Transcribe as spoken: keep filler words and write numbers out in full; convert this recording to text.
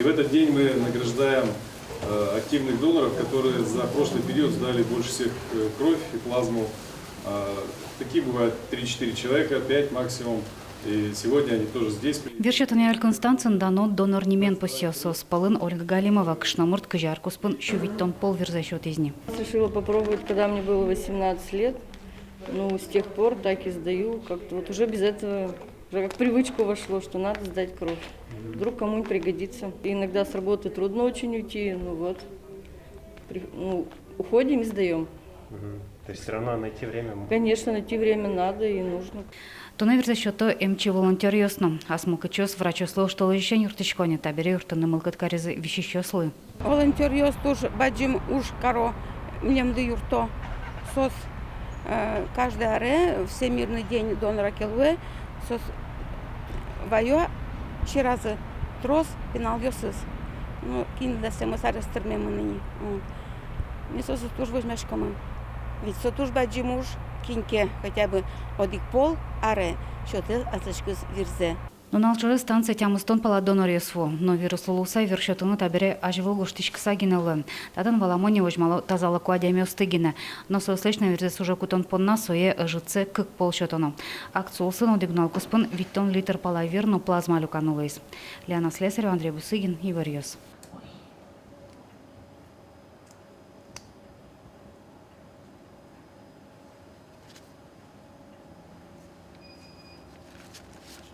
В этот день мы награждаем э, активных доноров, которые за прошлый период сдали больше всех э, кровь и плазму. А, Такие бывают три-четыре человека, пять максимум. И сегодня они тоже здесь. Вир сётонъя элькун станциын дано донор нимен пусъё. Соос пӧлын Ольга Галимова, кышномурт кызь ар куспын сю витьтон пол вирзэ сётӥз ни. Решила попробовать, когда мне было восемнадцать лет. Ну, с тех пор так и сдаю. Как-то вот уже без этого, уже как в привычку вошло, что надо сдать кровь. Вдруг кому-нибудь пригодится. И иногда с работы трудно очень уйти, ну вот. При- ну, уходим и сдаем. Мгм. То есть все равно найти время. Конечно, найти время надо и нужно. Туннэ вирзэ сёто эмчи волонтёръёс но. Асмылкыдчиос врачъёслы оштолэзьысен юрттӥсько ни, табере юрттыны мылкыд каризы висисьёслы. Волонтёръёс туж бадӟым уж каро милемлы юртто. Соос э, каждый аре Всемирный день донора ке луэ, соос ваё сьӧразы трос пиналъёсыз. Ну, кин дасэмыс арес тырмемын ини. Ми соосыз туж возьмаськомы. Ведь со туж бадӟым уж, кин ке хотя бы одӥг пол аре сётэ аслэсьтыз вирзэ. Нунал ӵоже станцие тямыстон пала доноръёс вуо. Но вирус луыса вир сётыны табере азьвыл гожтӥськыса гинэ луэ. Татын валамон ини возьмало тазалыко адямиосты гинэ. Но соослэсь но вирзэс уже кутон понна сое ӧжытсэ кык пол сётоно. Акци улсын одӥг нунал куспын витьтон литр пала вир но плазма люканы луиз. Лиана Слесарева, Андрей Бусыгин, Иворъёс.